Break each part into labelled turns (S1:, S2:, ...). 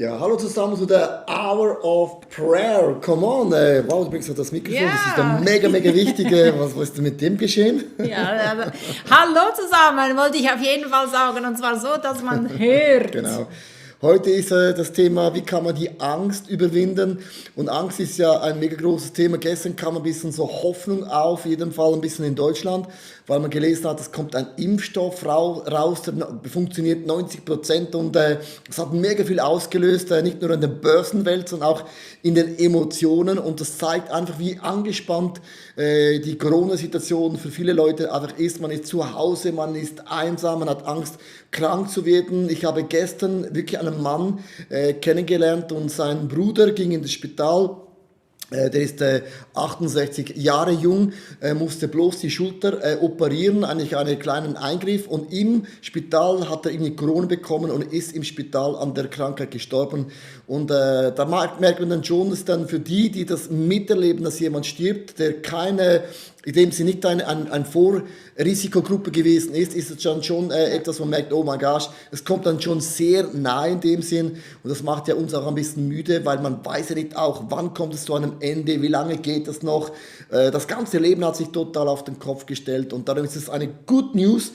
S1: Ja, hallo zusammen zu der Hour of Prayer. Come on, wow, du bringst doch das Mikrofon,
S2: Ja.
S1: Das ist der mega wichtige. Was ist denn mit dem geschehen?
S2: Ja, aber, hallo zusammen, wollte ich auf jeden Fall sagen. Und zwar so, dass man hört.
S1: Genau. Heute ist das Thema, wie kann man die Angst überwinden? Und Angst ist ja ein mega großes Thema. Gestern kam ein bisschen so Hoffnung auf, jeden Fall ein bisschen in Deutschland, weil man gelesen hat, es kommt ein Impfstoff raus, der funktioniert 90% und es hat mega viel ausgelöst, nicht nur in der Börsenwelt, sondern auch in den Emotionen. Und das zeigt einfach, wie angespannt die Corona-Situation für viele Leute einfach ist. Man ist zu Hause, man ist einsam, man hat Angst, krank zu werden. Ich habe gestern wirklich einen Mann kennengelernt und sein Bruder ging in das Spital. Der ist 68 Jahre jung, musste bloß die Schulter operieren, eigentlich einen kleinen Eingriff, und im Spital hat er irgendwie Corona bekommen und ist im Spital an der Krankheit gestorben. Und da merkt man dann schon, dass dann für die das miterleben, dass jemand stirbt, der keine, in dem sie nicht eine Vorrisikogruppe gewesen ist es dann schon etwas, wo man merkt, oh mein Gott, es kommt dann schon sehr nahe in dem Sinn, und das macht ja uns auch ein bisschen müde, weil man weiß ja nicht auch, wann kommt es zu einem Ende, wie lange geht das noch. Das ganze Leben hat sich total auf den Kopf gestellt, und darum ist es eine Good News,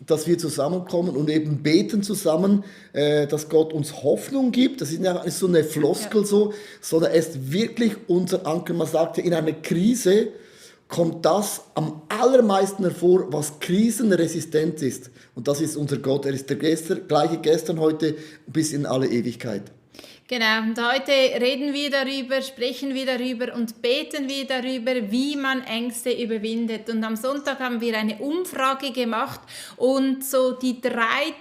S1: dass wir zusammenkommen und eben beten zusammen, dass Gott uns Hoffnung gibt. Das ist ja nicht so eine Floskel so, sondern er ist wirklich unser Anker. Man sagt ja, in einer Krise kommt das am allermeisten hervor, was krisenresistent ist. Und das ist unser Gott. Er ist der gleiche gestern, heute bis in alle Ewigkeit.
S2: Genau, und heute reden wir darüber, sprechen wir darüber und beten wir darüber, wie man Ängste überwindet. Und am Sonntag haben wir eine Umfrage gemacht und so die 3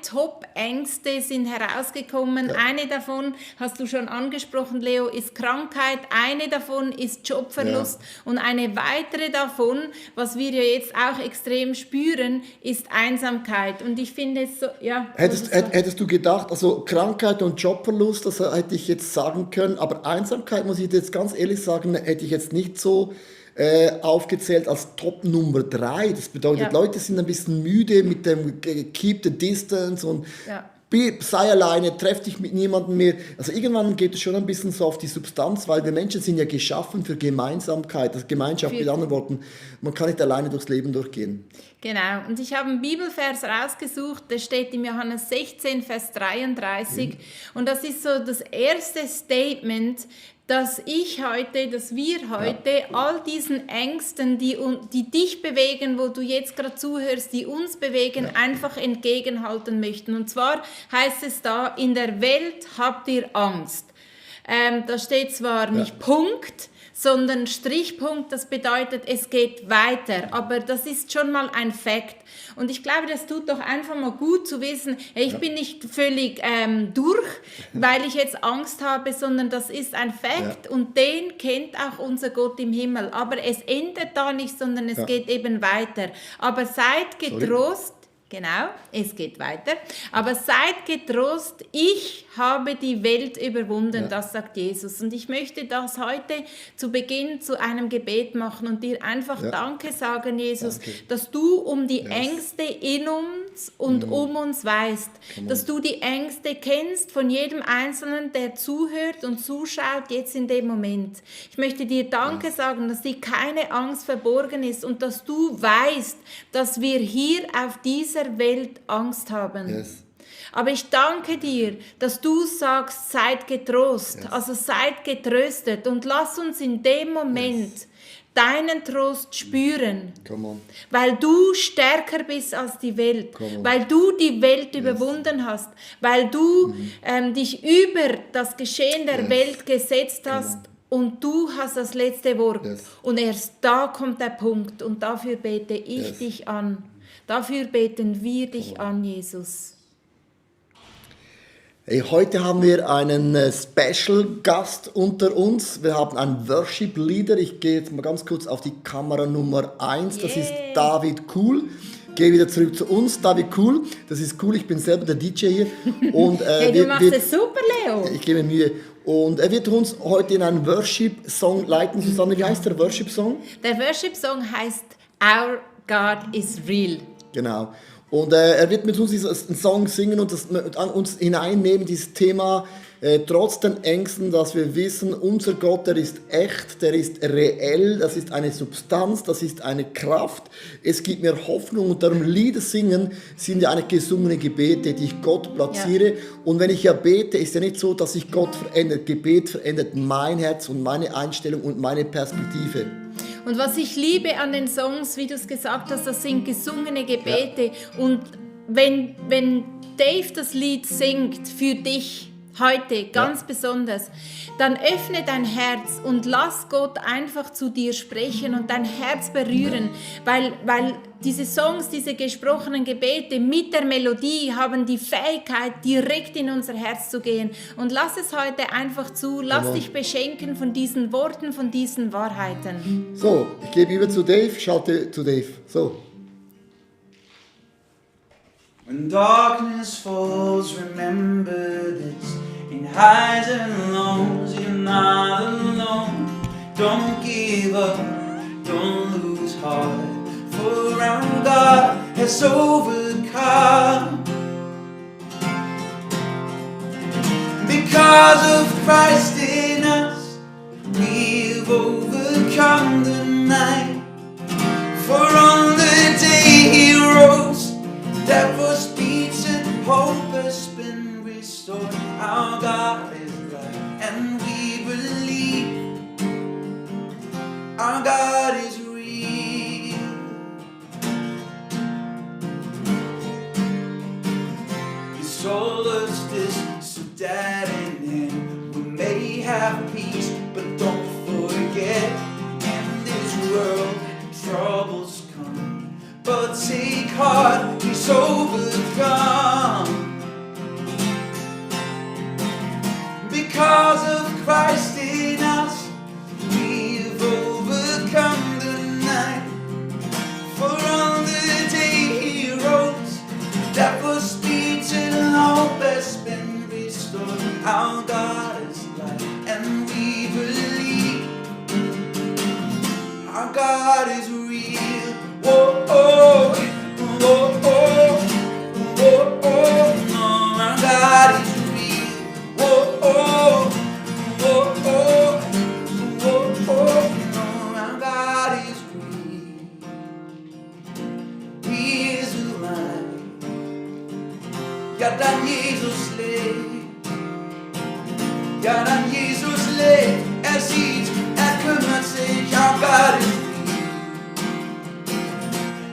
S2: Top-Ängste sind herausgekommen. Ja. Eine davon, hast du schon angesprochen, Leo, ist Krankheit. Eine davon ist Jobverlust. Ja. Und eine weitere davon, was wir ja jetzt auch extrem spüren, ist Einsamkeit. Und ich finde es so, ja.
S1: Hättest du gedacht, also Krankheit und Jobverlust, das hätte ich jetzt sagen können, aber Einsamkeit, muss ich jetzt ganz ehrlich sagen, hätte ich jetzt nicht so aufgezählt als Top Nummer 3. Das bedeutet, ja, Leute sind ein bisschen müde mit dem Keep the Distance und sei alleine, treff dich mit niemandem mehr. Also irgendwann geht es schon ein bisschen so auf die Substanz, weil wir Menschen sind ja geschaffen für Gemeinsamkeit, also Gemeinschaft, mit anderen Worten. Man kann nicht alleine durchs Leben durchgehen. Genau, und ich habe einen Bibelvers rausgesucht, der steht im Johannes 16, Vers 33. Und das ist so das erste Statement, dass wir heute all diesen Ängsten, die dich bewegen, wo du jetzt gerade zuhörst, die uns bewegen, einfach entgegenhalten möchten. Und zwar heißt es da, in der Welt habt ihr Angst. Da steht zwar nicht Punkt, sondern Strichpunkt, das bedeutet, es geht weiter. Aber das ist schon mal ein Fakt. Und ich glaube, das tut doch einfach mal gut zu wissen, ich bin nicht völlig durch, weil ich jetzt Angst habe, sondern das ist ein Fakt und den kennt auch unser Gott im Himmel. Aber es endet da nicht, sondern es geht eben weiter. Aber seid getrost. Genau, es geht weiter. Aber seid getrost, ich habe die Welt überwunden, das sagt Jesus. Und ich möchte das heute zu Beginn zu einem Gebet machen und dir einfach Danke sagen, Jesus, dass du um die Ängste in uns und um uns weißt. Dass du die Ängste kennst von jedem Einzelnen, der zuhört und zuschaut jetzt in dem Moment. Ich möchte dir Danke sagen, dass dir keine Angst verborgen ist und dass du weißt, dass wir hier auf dieser Welt Angst haben. Yes. Aber ich danke dir, dass du sagst, seid getrost, also seid getröstet und lass uns in dem Moment deinen Trost spüren, weil du stärker bist als die Welt, weil du die Welt überwunden hast, weil du dich über das Geschehen der Welt gesetzt hast. Und du hast das letzte Wort. Und erst da kommt der Punkt. Und dafür bete ich dich an. Dafür beten wir dich an, Jesus. Hey, heute haben wir einen Special-Gast unter uns. Wir haben einen Worship-Leader. Ich gehe jetzt mal ganz kurz auf die Kamera Nummer 1. Das ist David Cool. Gehe wieder zurück zu uns. David Cool, das ist cool. Ich bin selber der DJ hier. Und,
S2: hey, du machst es super, Leo.
S1: Ich gebe mir Mühe. Und er wird uns heute in einen Worship-Song leiten. Susanne, wie heißt der Worship-Song?
S2: Der Worship-Song heißt Our God is Real.
S1: Genau. Und er wird mit uns diesen Song singen und uns hineinnehmen, dieses Thema trotz den Ängsten, dass wir wissen, unser Gott, der ist echt, der ist reell, das ist eine Substanz, das ist eine Kraft. Es gibt mir Hoffnung und darum Lieder singen sind ja eigentlich gesungene Gebete, die ich Gott platziere. Und wenn ich ja bete, ist ja nicht so, dass sich Gott verändert. Gebet verändert mein Herz und meine Einstellung und meine Perspektive.
S2: Und was ich liebe an den Songs, wie du es gesagt hast, das sind gesungene Gebete. Und wenn Dave das Lied singt für dich heute ganz besonders, dann öffne dein Herz und lass Gott einfach zu dir sprechen und dein Herz berühren, weil diese Songs, diese gesprochenen Gebete mit der Melodie haben die Fähigkeit, direkt in unser Herz zu gehen. Und lass es heute einfach zu, lass dich beschenken von diesen Worten, von diesen Wahrheiten.
S1: So, ich gebe über zu Dave, schalte zu Dave. So.
S3: When darkness falls, remember this. In highs and lows, you're not alone. Don't give up, don't lose heart. For our God has overcome. Because of Christ in us, we've overcome the night. For on the day He rose, that was beaten, hope has been restored. Our God is right, and we believe our God is real. He told us this, so Dad and Him, we may have peace, but don't forget, in this world troubles come. But take heart, He's overcome. Because of Christ in us, we've overcome the night. For on the day He rose, that was beaten, hope has been restored. Our God is light, and we believe our God is real. Whoa, oh, whoa, oh, whoa, oh, no, our God is real. Whoa, oh, whoa, oh, whoa, oh, no, our God is real. He is alive. Ja, dann Jesus lebt. Ja, dann Jesus lebt. Sieht, kümmert sich. Our God is real.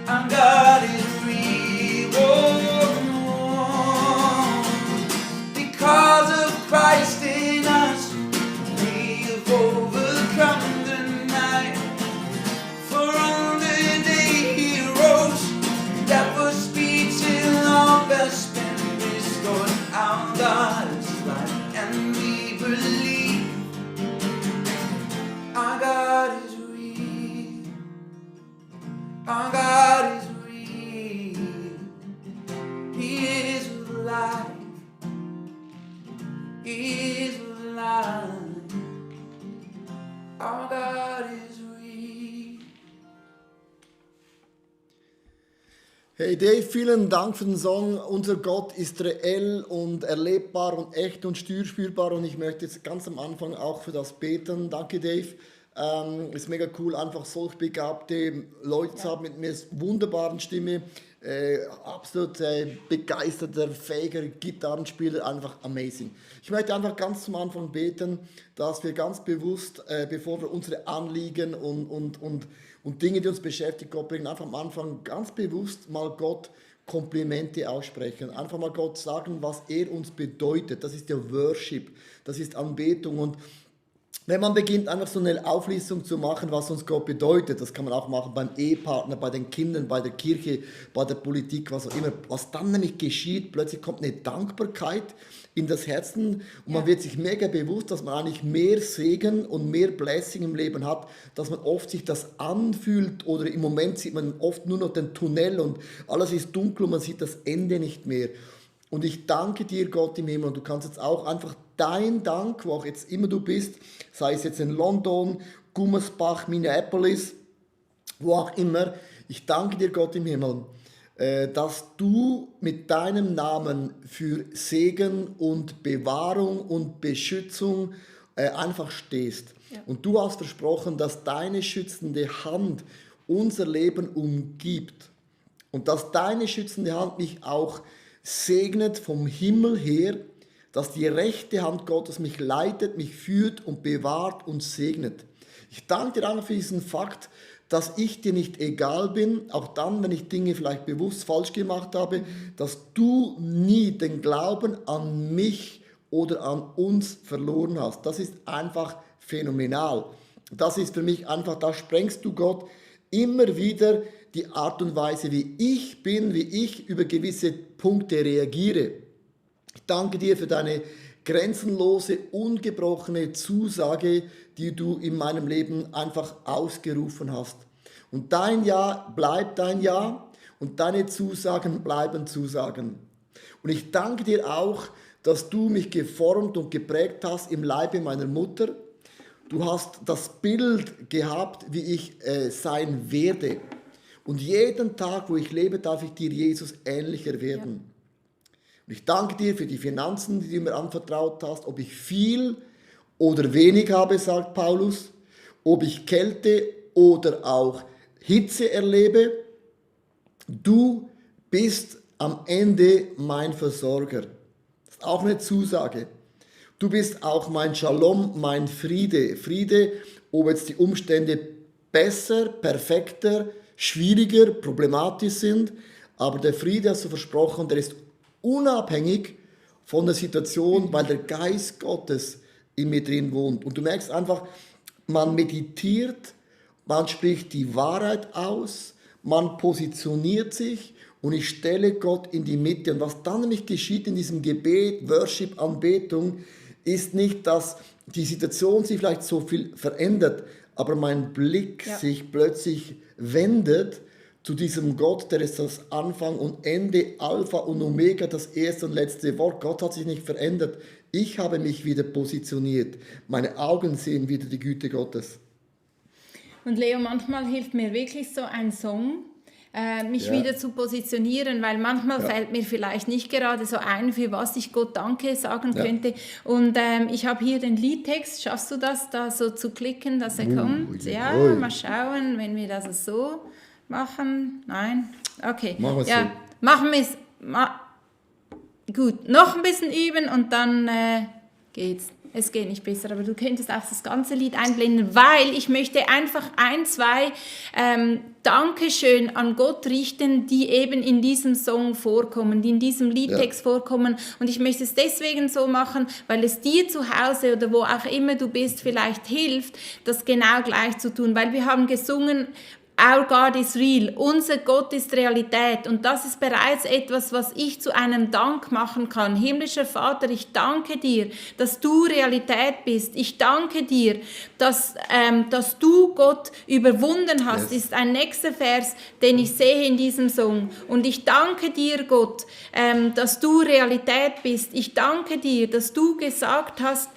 S3: Our God is real. Oh, because of Christ in us, we have overcome the night. For on the day He rose, that was beaten, all has been restored. Our God is light, and we believe our God is real. Our God is real. He is alive. He is alive. Our God is real.
S1: Hey Dave, vielen Dank für den Song. Unser Gott ist reell und erlebbar und echt und spürbar. Und ich möchte jetzt ganz am Anfang auch für das beten. Danke Dave. Ist mega cool, einfach solch begabte Leute zu haben mit einer wunderbaren Stimme. Absolut begeisterter, fähiger Gitarrenspieler, einfach amazing. Ich möchte einfach ganz zum Anfang beten, dass wir ganz bewusst, bevor wir unsere Anliegen und Dinge, die uns beschäftigen, Gott bringen, einfach am Anfang ganz bewusst mal Gott Komplimente aussprechen. Einfach mal Gott sagen, was er uns bedeutet. Das ist ja Worship, das ist Anbetung. Und wenn man beginnt, einfach so eine Auflistung zu machen, was uns Gott bedeutet, das kann man auch machen beim Ehepartner, bei den Kindern, bei der Kirche, bei der Politik, was auch immer. Was dann nämlich geschieht, plötzlich kommt eine Dankbarkeit in das Herzen und man wird sich mega bewusst, dass man eigentlich mehr Segen und mehr Blessing im Leben hat, dass man oft sich das anfühlt oder im Moment sieht man oft nur noch den Tunnel und alles ist dunkel und man sieht das Ende nicht mehr. Und ich danke dir, Gott im Himmel, und du kannst jetzt auch einfach dein Dank, wo auch jetzt immer du bist, sei es jetzt in London, Gummersbach, Minneapolis, wo auch immer, ich danke dir, Gott im Himmel, dass du mit deinem Namen für Segen und Bewahrung und Beschützung einfach stehst.
S2: Ja.
S1: Und du hast versprochen, dass deine schützende Hand unser Leben umgibt und dass deine schützende Hand mich auch segnet vom Himmel her, dass die rechte Hand Gottes mich leitet, mich führt und bewahrt und segnet. Ich danke dir einfach für diesen Fakt, dass ich dir nicht egal bin, auch dann, wenn ich Dinge vielleicht bewusst falsch gemacht habe, dass du nie den Glauben an mich oder an uns verloren hast. Das ist einfach phänomenal. Das ist für mich einfach, da sprengst du Gott immer wieder die Art und Weise, wie ich bin, wie ich über gewisse Punkte reagiere. Ich danke dir für deine grenzenlose, ungebrochene Zusage, die du in meinem Leben einfach ausgerufen hast. Und dein Ja bleibt dein Ja und deine Zusagen bleiben Zusagen. Und ich danke dir auch, dass du mich geformt und geprägt hast im Leibe meiner Mutter. Du hast das Bild gehabt, wie ich sein werde. Und jeden Tag, wo ich lebe, darf ich dir, Jesus, ähnlicher werden. Ja. Und ich danke dir für die Finanzen, die du mir anvertraut hast, ob ich viel oder wenig habe, sagt Paulus, ob ich Kälte oder auch Hitze erlebe. Du bist am Ende mein Versorger. Das ist auch eine Zusage. Du bist auch mein Shalom, mein Friede. Friede, ob jetzt die Umstände besser, perfekter, schwieriger, problematisch sind, aber der Friede, hast du versprochen, der ist unabhängig von der Situation, weil der Geist Gottes in mir drin wohnt. Und du merkst einfach, man meditiert, man spricht die Wahrheit aus, man positioniert sich und ich stelle Gott in die Mitte. Und was dann nämlich geschieht in diesem Gebet, Worship, Anbetung, ist nicht, dass die Situation sich vielleicht so viel verändert, aber mein Blick sich plötzlich wendet zu diesem Gott, der ist das Anfang und Ende, Alpha und Omega, das erste und letzte Wort. Gott hat sich nicht verändert. Ich habe mich wieder positioniert. Meine Augen sehen wieder die Güte Gottes.
S2: Und Leo, manchmal hilft mir wirklich so ein Song, mich wieder zu positionieren, weil manchmal fällt mir vielleicht nicht gerade so ein, für was ich Gott Danke sagen könnte. Und ich habe hier den Liedtext. Schaffst du das, da so zu klicken, dass er kommt? Ja, mal schauen, wenn wir das so machen. Nein? Okay.
S1: Machen wir
S2: ja, so. Machen wir es. Gut, noch ein bisschen üben und dann geht's. Es geht nicht besser, aber du könntest auch das ganze Lied einblenden, weil ich möchte einfach ein, zwei Dankeschön an Gott richten, die eben in diesem Song vorkommen, die in diesem Liedtext vorkommen. Und ich möchte es deswegen so machen, weil es dir zu Hause oder wo auch immer du bist vielleicht hilft, das genau gleich zu tun. Weil wir haben gesungen, Our God is real, unser Gott ist Realität und das ist bereits etwas, was ich zu einem Dank machen kann. Himmlischer Vater, ich danke dir, dass du Realität bist. Ich danke dir, dass du Gott überwunden hast, ist ein nächster Vers, den ich sehe in diesem Song. Und ich danke dir, Gott, dass du Realität bist. Ich danke dir, dass du gesagt hast,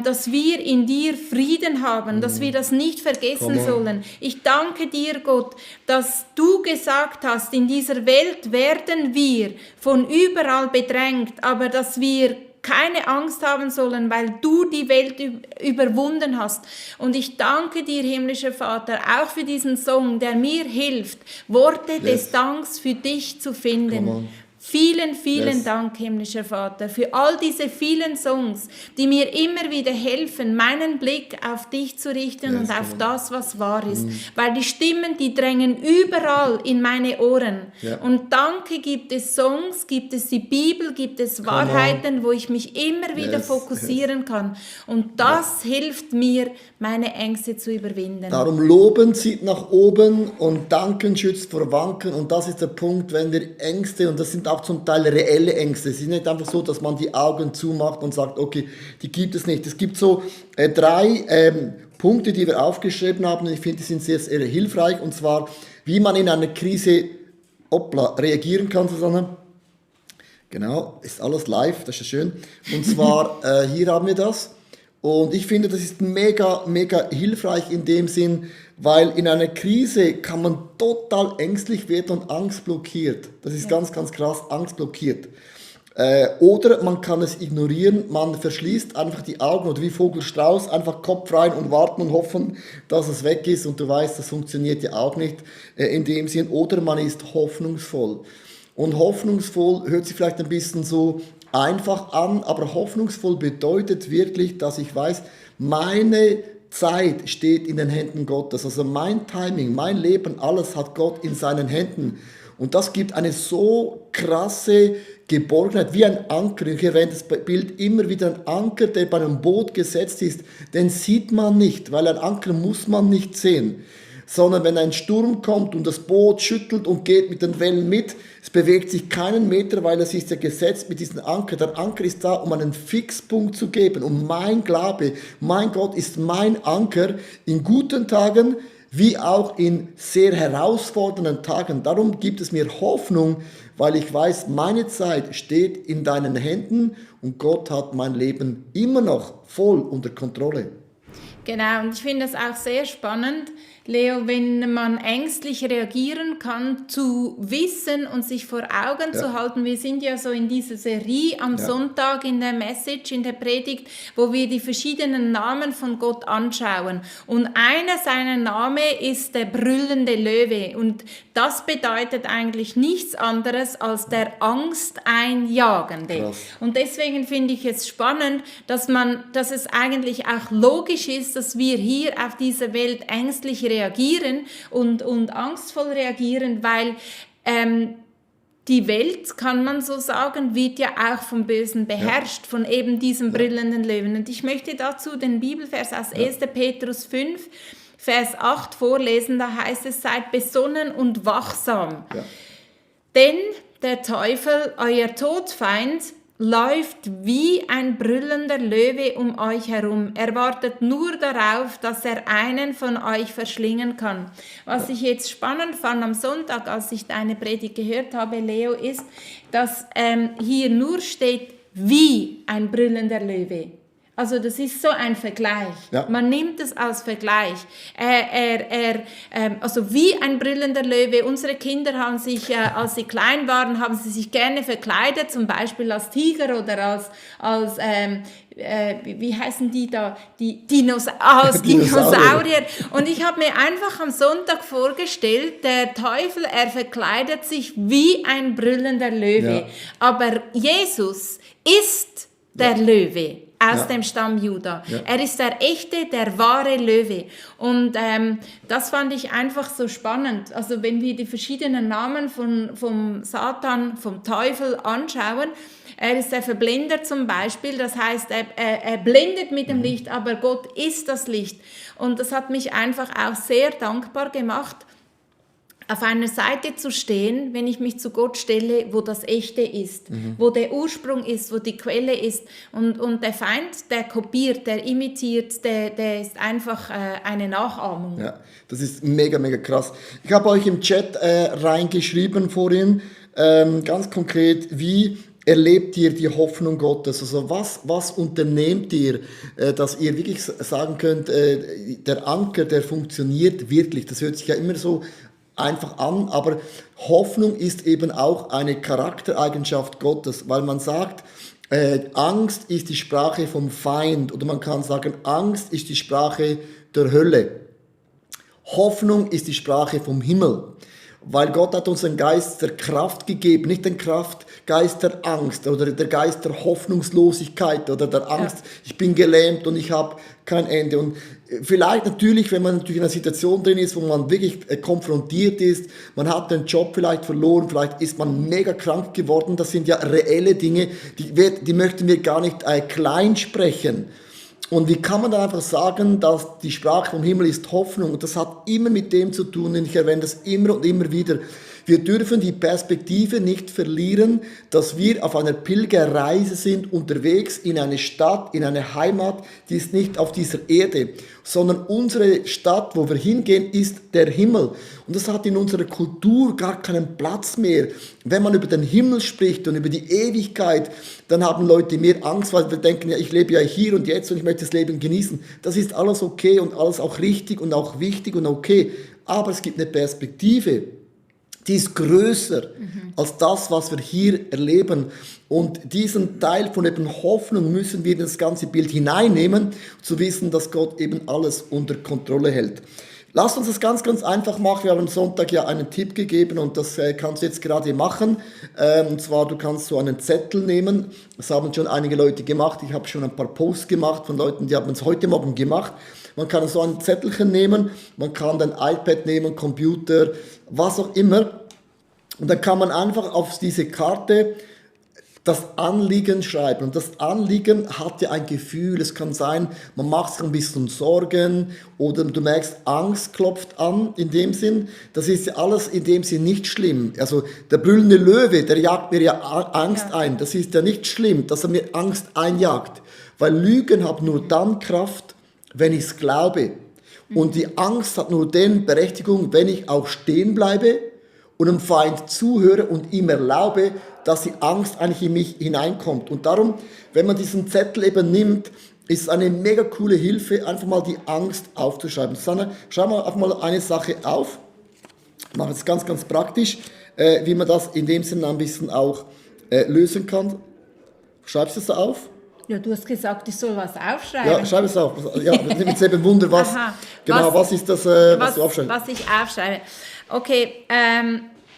S2: dass wir in dir Frieden haben, dass wir das nicht vergessen sollen. Ich danke dir, Gott, dass du gesagt hast, in dieser Welt werden wir von überall bedrängt, aber dass wir keine Angst haben sollen, weil du die Welt überwunden hast. Und ich danke dir, himmlischer Vater, auch für diesen Song, der mir hilft, Worte des Danks für dich zu finden. Vielen, vielen Dank, himmlischer Vater, für all diese vielen Songs, die mir immer wieder helfen, meinen Blick auf dich zu richten und auf das, was wahr ist. Weil die Stimmen, die drängen überall in meine Ohren. Und danke gibt es Songs, gibt es die Bibel, gibt es Wahrheiten, wo ich mich immer wieder fokussieren kann. Und das hilft mir, meine Ängste zu überwinden.
S1: Darum Loben zieht nach oben und Danken schützt vor Wanken. Und das ist der Punkt, wenn wir Ängste, und das sind auch zum Teil reelle Ängste. Es ist nicht einfach so, dass man die Augen zumacht und sagt, okay, die gibt es nicht. Es gibt so 3 Punkte, die wir aufgeschrieben haben und ich finde, die sind sehr, sehr hilfreich. Und zwar, wie man in einer Krise reagieren kann, Susanne. Genau, ist alles live, das ist schön. Und zwar, hier haben wir das. Und ich finde, das ist mega, mega hilfreich in dem Sinn, weil in einer Krise kann man total ängstlich werden und angstblockiert. Das ist ganz, ganz krass, angstblockiert. Oder man kann es ignorieren, man verschließt einfach die Augen oder wie Vogel Strauß, einfach Kopf rein und warten und hoffen, dass es weg ist und du weißt, das funktioniert ja auch nicht in dem Sinn. Oder man ist hoffnungsvoll. Und hoffnungsvoll hört sich vielleicht ein bisschen so einfach an, aber hoffnungsvoll bedeutet wirklich, dass ich weiß, meine Zeit steht in den Händen Gottes. Also mein Timing, mein Leben, alles hat Gott in seinen Händen. Und das gibt eine so krasse Geborgenheit, wie ein Anker. Ich erwähne das Bild immer wieder, ein Anker, der bei einem Boot gesetzt ist, den sieht man nicht, weil ein Anker muss man nicht sehen. Sondern wenn ein Sturm kommt und das Boot schüttelt und geht mit den Wellen mit, es bewegt sich keinen Meter, weil es ist ja gesetzt mit diesem Anker. Der Anker ist da, um einen Fixpunkt zu geben. Und mein Glaube, mein Gott ist mein Anker in guten Tagen, wie auch in sehr herausfordernden Tagen. Darum gibt es mir Hoffnung, weil ich weiß, meine Zeit steht in deinen Händen und Gott hat mein Leben immer noch voll unter Kontrolle.
S2: Genau, und ich finde es auch sehr spannend, Leo, wenn man ängstlich reagieren kann, zu wissen und sich vor Augen zu halten. Wir sind ja so in dieser Serie am Sonntag in der Message, in der Predigt, wo wir die verschiedenen Namen von Gott anschauen. Und einer seiner Namen ist der brüllende Löwe. Und das bedeutet eigentlich nichts anderes als der Angsteinjagende. Krass. Und deswegen finde ich es spannend, dass es eigentlich auch logisch ist, dass wir hier auf dieser Welt ängstlich reagieren und angstvoll reagieren, weil die Welt, kann man so sagen, wird ja auch vom Bösen beherrscht, von eben diesem brüllenden Löwen. Und ich möchte dazu den Bibelvers aus 1. Petrus 5, Vers 8 vorlesen, da heißt es, seid besonnen und wachsam. Ja. Denn der Teufel, euer Todfeind, läuft wie ein brüllender Löwe um euch herum. Er wartet nur darauf, dass er einen von euch verschlingen kann. Was ich jetzt spannend fand am Sonntag, als ich deine Predigt gehört habe, Leo, ist, dass hier nur steht, wie ein brüllender Löwe. Also das ist so ein Vergleich. Ja. Man nimmt es als Vergleich. Also wie ein brüllender Löwe. Unsere Kinder haben sich, als sie klein waren, haben sie sich gerne verkleidet, zum Beispiel als Tiger oder als wie heißen die da? Als Dinosaurier. Und ich habe mir einfach am Sonntag vorgestellt, der Teufel, er verkleidet sich wie ein brüllender Löwe. Ja. Aber Jesus ist der Löwe aus dem Stamm Juda. Ja. Er ist der echte, der wahre Löwe. Und das fand ich einfach so spannend. Also wenn wir die verschiedenen Namen vom Satan, vom Teufel anschauen, er ist der Verblender zum Beispiel, das heißt, er blendet mit dem Licht, aber Gott ist das Licht. Und das hat mich einfach auch sehr dankbar gemacht, auf einer Seite zu stehen, wenn ich mich zu Gott stelle, wo das Echte ist, wo der Ursprung ist, wo die Quelle ist. Und der Feind, der kopiert, der imitiert, der ist einfach eine Nachahmung. Ja,
S1: das ist mega, mega krass. Ich habe euch im Chat reingeschrieben vorhin, ganz konkret, wie erlebt ihr die Hoffnung Gottes? Also was unternehmt ihr, dass ihr wirklich sagen könnt, der Anker, der funktioniert wirklich. Das hört sich ja immer so einfach an, aber Hoffnung ist eben auch eine Charaktereigenschaft Gottes, weil man sagt, Angst ist die Sprache vom Feind oder man kann sagen, Angst ist die Sprache der Hölle. Hoffnung ist die Sprache vom Himmel, weil Gott hat uns den Geist der Kraft gegeben, nicht den Geist der Angst oder der Geist der Hoffnungslosigkeit oder der Angst, ich bin gelähmt und ich habe kein Ende. Und vielleicht natürlich, wenn man natürlich in einer Situation drin ist, wo man wirklich konfrontiert ist, man hat den Job vielleicht verloren, vielleicht ist man mega krank geworden, das sind ja reelle Dinge, die möchten wir gar nicht klein sprechen. Und wie kann man dann einfach sagen, dass die Sprache vom Himmel ist Hoffnung? Und das hat immer mit dem zu tun, und ich erwähne das immer und immer wieder. Wir dürfen die Perspektive nicht verlieren, dass wir auf einer Pilgerreise sind, unterwegs in eine Stadt, in eine Heimat, die ist nicht auf dieser Erde, sondern unsere Stadt, wo wir hingehen, ist der Himmel. Und das hat in unserer Kultur gar keinen Platz mehr. Wenn man über den Himmel spricht und über die Ewigkeit, dann haben Leute mehr Angst, weil wir denken, ja, ich lebe ja hier und jetzt und ich möchte möchte das Leben genießen. Das ist alles okay und alles auch richtig und auch wichtig und okay. Aber es gibt eine Perspektive, die ist größer als das, was wir hier erleben. Und diesen Teil von eben Hoffnung müssen wir in das ganze Bild hineinnehmen, zu wissen, dass Gott eben alles unter Kontrolle hält. Lasst uns das ganz, ganz einfach machen. Wir haben am Sonntag ja einen Tipp gegeben und das kannst du jetzt gerade machen. Und zwar, du kannst so einen Zettel nehmen. Das haben schon einige Leute gemacht. Ich habe schon ein paar Posts gemacht von Leuten, die haben es heute Morgen gemacht. Man kann so ein Zettelchen nehmen, man kann dein iPad nehmen, Computer, was auch immer. Und dann kann man einfach auf diese Karte das Anliegen schreiben. Und das Anliegen hat ja ein Gefühl. Es kann sein, man macht sich ein bisschen Sorgen oder du merkst, Angst klopft an in dem Sinn. Das ist ja alles in dem Sinn nicht schlimm. Also der brüllende Löwe, der jagt mir ja Angst ein. Das ist ja nicht schlimm, dass er mir Angst einjagt. Weil Lügen hat nur dann Kraft, wenn ich es glaube. Und die Angst hat nur dann Berechtigung, wenn ich auch stehen bleibe und dem Feind zuhöre und ihm erlaube, dass die Angst eigentlich in mich hineinkommt. Und darum, wenn man diesen Zettel eben nimmt, ist es eine mega coole Hilfe, einfach mal die Angst aufzuschreiben. Susanne, schau mal einfach mal eine Sache auf. Ich mache es ganz, ganz praktisch, wie man das in dem Sinne ein bisschen auch lösen kann. Schreibst du es da auf?
S2: Ja, du hast gesagt, ich soll was aufschreiben.
S1: Ja, schreib es auf. Ja, das nimmt jetzt eben Wunder, was, genau, was ist das, was du aufschreibst?
S2: Was ich aufschreibe. Okay,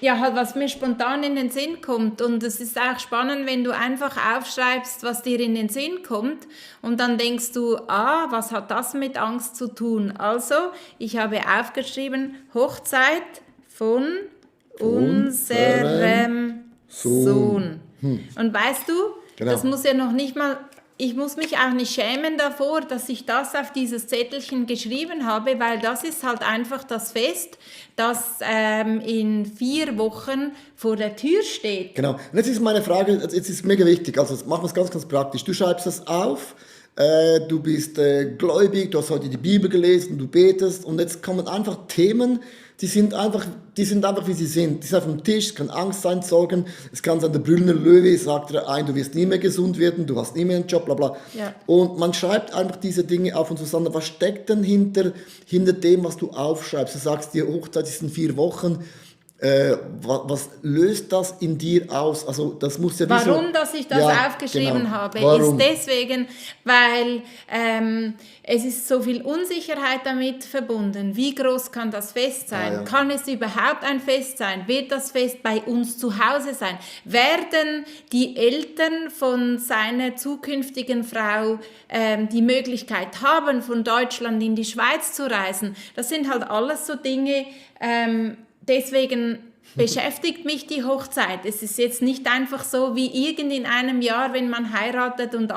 S2: ja, halt, was mir spontan in den Sinn kommt. Und es ist auch spannend, wenn du einfach aufschreibst, was dir in den Sinn kommt. Und dann denkst du, was hat das mit Angst zu tun? Also, ich habe aufgeschrieben, Hochzeit von unserem Sohn. Und weißt du,
S1: Genau.
S2: das muss ja noch nicht mal... Ich muss mich auch nicht schämen davor, dass ich das auf dieses Zettelchen geschrieben habe, weil das ist halt einfach das Fest, das in 4 Wochen vor der Tür steht.
S1: Genau. Und jetzt ist meine Frage, jetzt ist es mega wichtig, also jetzt machen wir es ganz, ganz praktisch. Du schreibst das auf, du bist gläubig, du hast heute die Bibel gelesen, du betest und jetzt kommen einfach Themen, die sind einfach wie sie sind. Die sind auf dem Tisch, es kann Angst sein, Sorgen, es kann sein, der brüllende Löwe sagt dir ein, du wirst nie mehr gesund werden, du hast nie mehr einen Job, bla bla.
S2: Ja.
S1: Und man schreibt einfach diese Dinge auf und Susanne, was steckt denn hinter dem, was du aufschreibst? Du sagst, die Hochzeit ist in 4 Wochen. Was löst das in dir aus? Also das muss ja
S2: Warum, dass ich das aufgeschrieben habe,
S1: Warum?
S2: ist deswegen, weil es ist so viel Unsicherheit damit verbunden. Wie groß kann das Fest sein?
S1: Ja.
S2: Kann es überhaupt ein Fest sein? Wird das Fest bei uns zu Hause sein? Werden die Eltern von seiner zukünftigen Frau die Möglichkeit haben, von Deutschland in die Schweiz zu reisen? Das sind halt alles so Dinge, deswegen beschäftigt mich die Hochzeit. Es ist jetzt nicht einfach so wie irgend in einem Jahr, wenn man heiratet und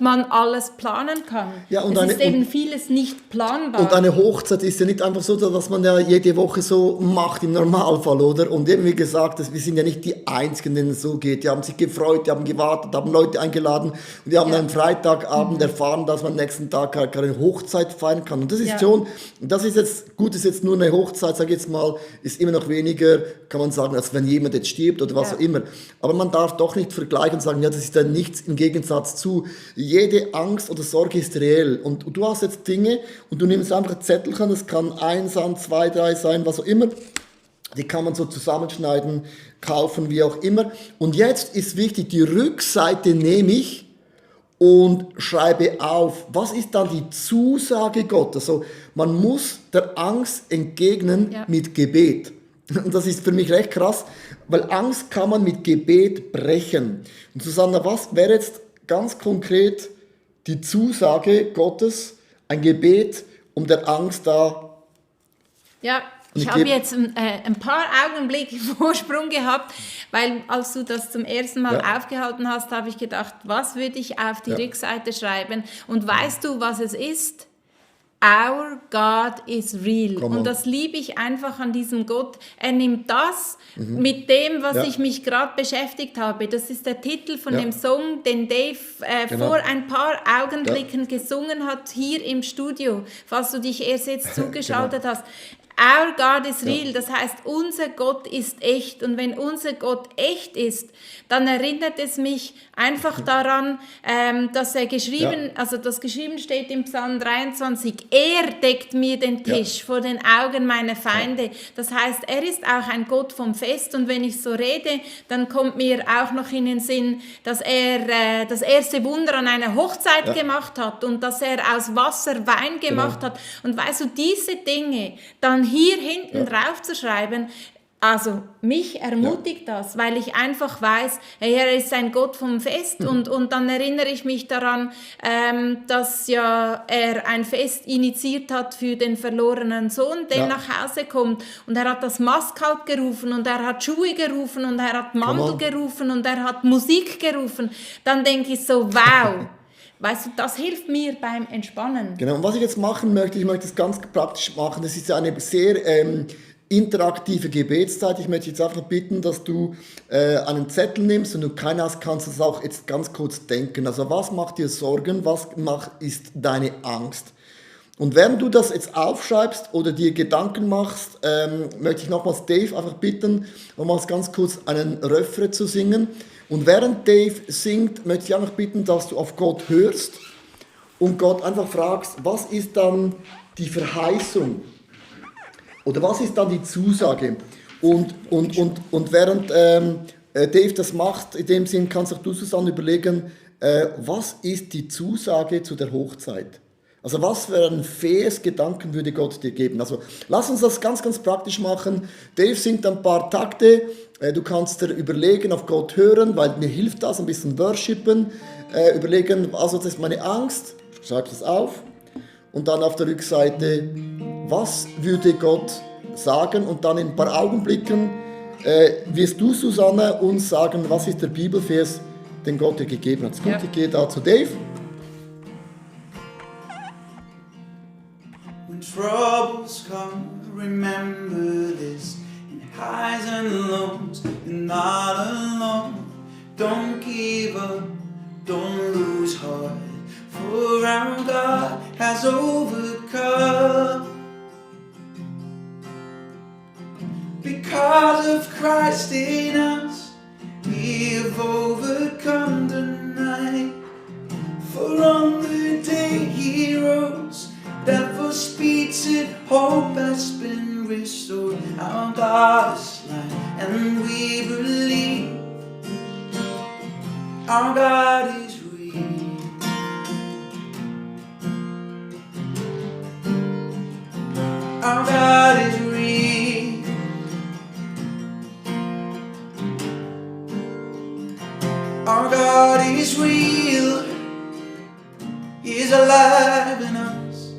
S2: man alles planen kann.
S1: Ja, und
S2: es ist eben vieles nicht planbar.
S1: Und eine Hochzeit ist ja nicht einfach so, dass man ja jede Woche so macht im Normalfall, oder? Und eben wie gesagt, wir sind ja nicht die Einzigen, denen es so geht. Die haben sich gefreut, die haben gewartet, haben Leute eingeladen und die haben am Freitagabend erfahren, dass man am nächsten Tag eine Hochzeit feiern kann. Und das ist das ist jetzt, gut, ist jetzt nur eine Hochzeit, sage ich jetzt mal, ist immer noch weniger, kann man sagen, als wenn jemand jetzt stirbt oder was auch immer. Aber man darf doch nicht vergleichen und sagen, ja, das ist ja nichts im Gegensatz zu. Jede Angst oder Sorge ist reell. Und du hast jetzt Dinge und du nimmst einfach ein Zettelchen, das kann 1 sein, 2, 3 sein, was auch immer. Die kann man so zusammenschneiden, kaufen, wie auch immer. Und jetzt ist wichtig, die Rückseite nehme ich und schreibe auf, was ist dann die Zusage Gottes? Also man muss der Angst entgegnen mit Gebet. Und das ist für mich recht krass, weil Angst kann man mit Gebet brechen. Und Susanne, was wäre jetzt ganz konkret die Zusage Gottes, ein Gebet, um der Angst da...
S2: Ja, ich habe jetzt ein paar Augenblicke Vorsprung gehabt, weil als du das zum ersten Mal aufgehalten hast, habe ich gedacht, was würde ich auf die Rückseite schreiben? Und weißt du, was es ist? Our God is real. Und das liebe ich einfach an diesem Gott. Er nimmt das mit dem, was ich mich gerade beschäftigt habe. Das ist der Titel von dem Song, den Dave vor ein paar Augenblicken gesungen hat, hier im Studio, falls du dich erst jetzt zugeschaltet hast. our God is real, das heißt, unser Gott ist echt. Und wenn unser Gott echt ist, dann erinnert es mich einfach daran, dass das geschrieben steht im Psalm 23, er deckt mir den Tisch vor den Augen meiner Feinde. Das heißt, er ist auch ein Gott vom Fest. Und wenn ich so rede, dann kommt mir auch noch in den Sinn, dass er das erste Wunder an einer Hochzeit gemacht hat und dass er aus Wasser Wein gemacht hat. Und weißt du, diese Dinge dann hier hinten drauf zu schreiben, also mich ermutigt das, weil ich einfach weiß, er ist ein Gott vom Fest und dann erinnere ich mich daran, dass ja er ein Fest initiiert hat für den verlorenen Sohn, der nach Hause kommt, und er hat das Mastkalb gerufen und er hat Schuhe gerufen und er hat Mantel gerufen und er hat Musik gerufen. Dann denke ich so, wow. Weißt du, das hilft mir beim Entspannen.
S1: Genau, und was ich jetzt machen möchte, ich möchte es ganz praktisch machen, das ist ja eine sehr interaktive Gebetszeit. Ich möchte jetzt einfach bitten, dass du einen Zettel nimmst, wenn du keinen hast, kannst du das auch jetzt ganz kurz denken. Also was macht dir Sorgen, ist deine Angst? Und während du das jetzt aufschreibst oder dir Gedanken machst, möchte ich nochmals Dave einfach bitten, nochmals ganz kurz einen Refrain zu singen. Und während Dave singt, möchte ich einfach bitten, dass du auf Gott hörst und Gott einfach fragst, was ist dann die Verheißung? Oder was ist dann die Zusage? Und während Dave das macht, in dem Sinn kannst auch du zusammen überlegen, was ist die Zusage zu der Hochzeit? Also was für einen Vers Gedanken würde Gott dir geben? Also lass uns das ganz, ganz praktisch machen. Dave singt ein paar Takte. Du kannst dir überlegen, auf Gott hören, weil mir hilft das, ein bisschen worshipen. Überlegen, also das ist meine Angst. Schreib das auf. Und dann auf der Rückseite, was würde Gott sagen? Und dann in ein paar Augenblicken wirst du, Susanne, uns sagen, was ist der Bibelvers, den Gott dir gegeben hat. Gut, ich gehe da zu Dave.
S3: When troubles come, remember this. In highs and lows, you're not alone. Don't give up, don't lose heart. For our God has overcome. Because of Christ in us, we have overcome the night. For on the day He rose, death was defeated, hope has been restored. Our God is light, and we believe our God is real. Our God is real. Our God is real. He's alive in us.